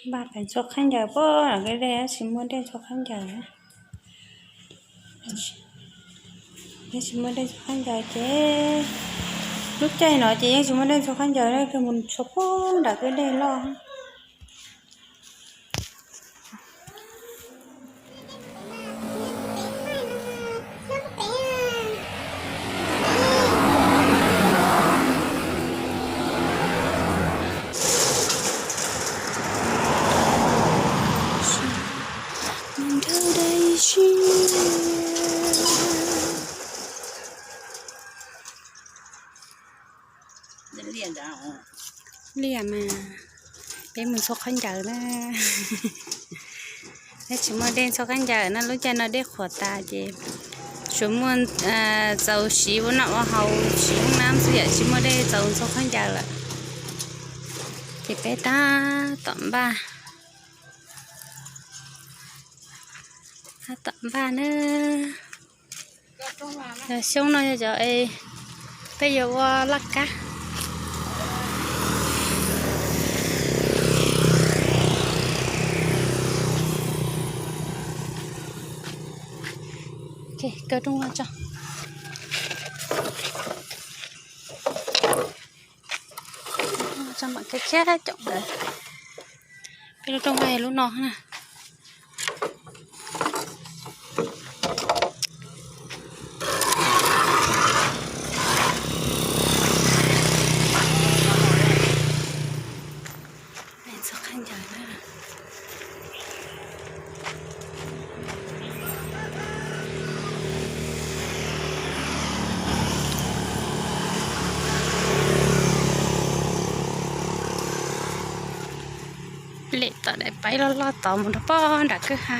Npaj pem ntxhua khaub ncaws pem nram kwj dej, tsis muaj dej ntxhua khaub ncaws. Yeej tsis muaj dej ntxhua khaub ncaws ces lub caij no ces yeej tsis muaj dej ntxhua khaub ncaws, mus ntxhua pem nram kwj dej loj. Liaj mas, peb mus ntxhua khaub ncaws na. Peb tsis muaj dej ntxhua khaub ncaws no, lub caij no dej qhuav tas ces tsuas muaj txaus siv ua noj ua haus, siv hoob nab xwb, yam tsis muaj dej txaus ntxhua khaub ncaws lawm. Ces peb tab tom npaj, tab tom npaj na. Cov xyoob no yog cov peb yuav ua laj kab. Kaw rooj vag tso. Tso mam kaw kiag caum ntawd. Peb lub rooj vag lub no na. Txog khaub ncaws na. Lem tom daim paiv loj loj tod mus rau pem nram kwj ha.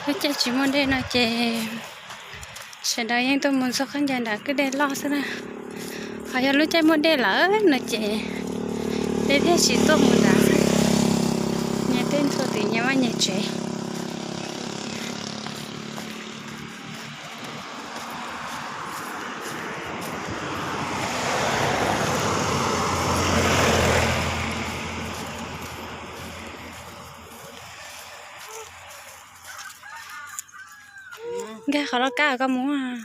Lub caij tsis muaj dej no ces sawv daws yeej tuaj mus ntxhua khaub ncaws nram kwj dej loj xwb na. Ho yog lub caij muaj dej lawm no ces peb thiaj tsis tuaj mus nrad xwb, nyias tuaj ntxhua tim nyias vaj nyias tsev. Nkag qhov loj kab koj mus.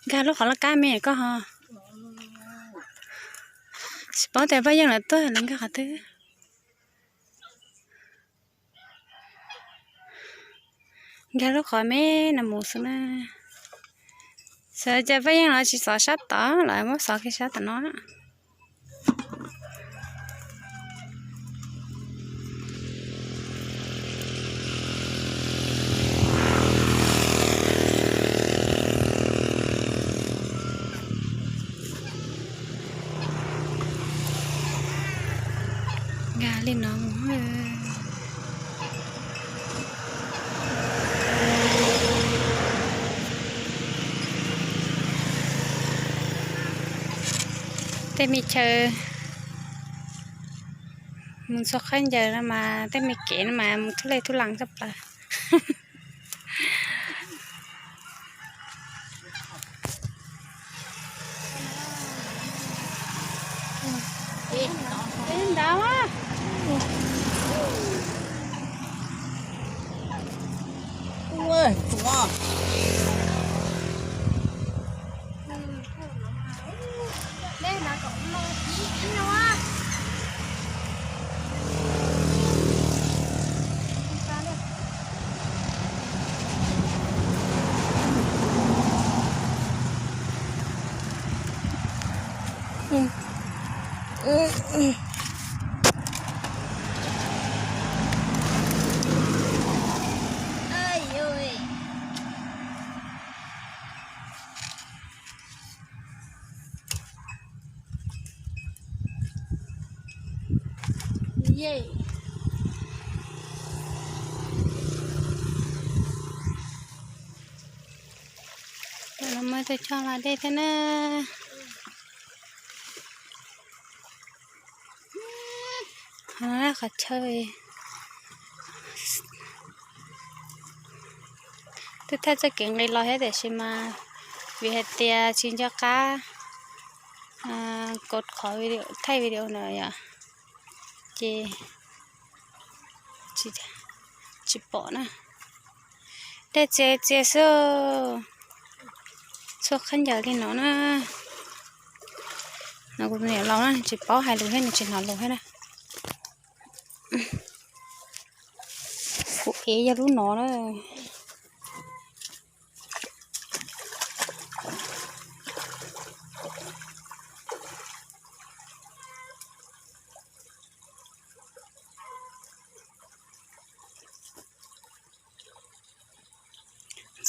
Nkag lub qhov loj kab me koj ho. Tsis paub tias Paj Yeej lawv tuaj lawv nkag qhov twg. Nkag lub qhov me no mus xwb na. Xyov cas Paj Yeej los tsis xov sab tod, los muab xov kiag sab tom no. Nkag li no mus. Tej me chaw mus ntxhua khaub ncaws no mas tej me kev no mas mus thub lej thub lees tshaj plaws. Los muaj tus coj los dej thiab na. Qhov chaw, Twb thaij txoj kev nqis los thiab tiam sis mas vim hais tias tsis nco qab kod qhov thaij video na yom, ces tsis pom na. Dej txias txias xwb, txhua khaub ncaws li no na. No kuv niam laus na, tsis paub hais lus thiab, nws tsis hnov lus thiab na. Kuv ev yog lub no na.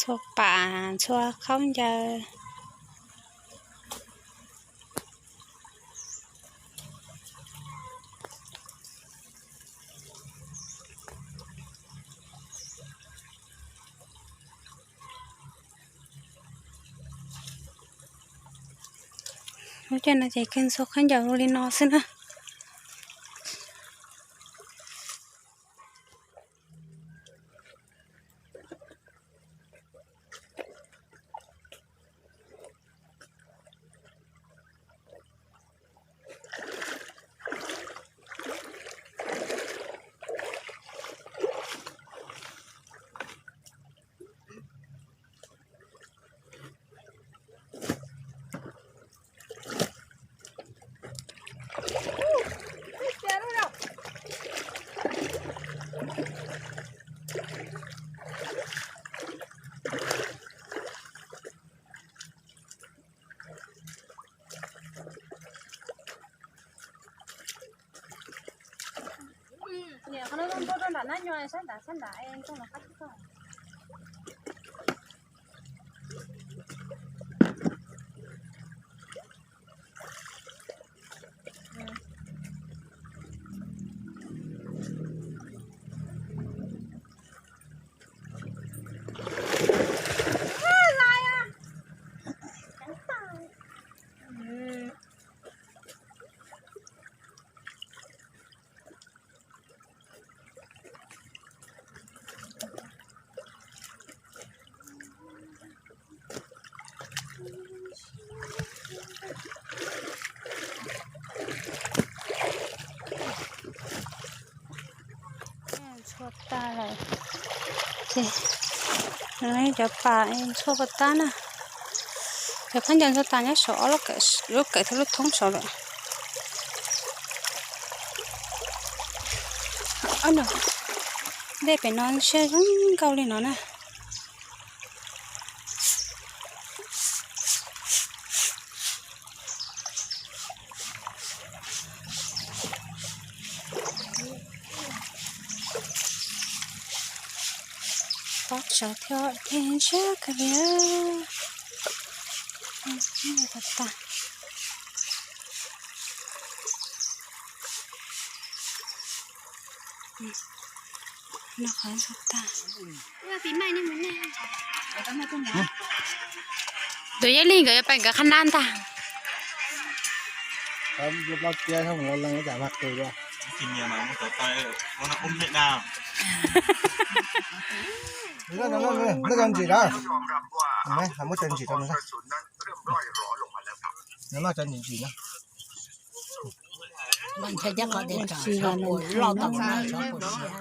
Txhua pam txhua khaub ncaws. Lub caij no ces kawg ntxhua khaub ncaws li no xwb na. Ntxhua tag lawm. Ces cov pas ntxhua puas tab na. Cov khaub ncaws ntxhua tas nyob saum ob lub kawm thiab lub thoob saud lawm. Dej pem no siab zoo nkauj li no na. Pob tsuas thiab ces ntshiab kawg li. Tag tag. No qhov tag. Tus Yeej Lig nkawd yuav pais nkawd qhab nab ntag. Muab cov ntsis rau. Noj cov ntsis ntsis na. Ntsis los nws loj tau na, tsov puas siav.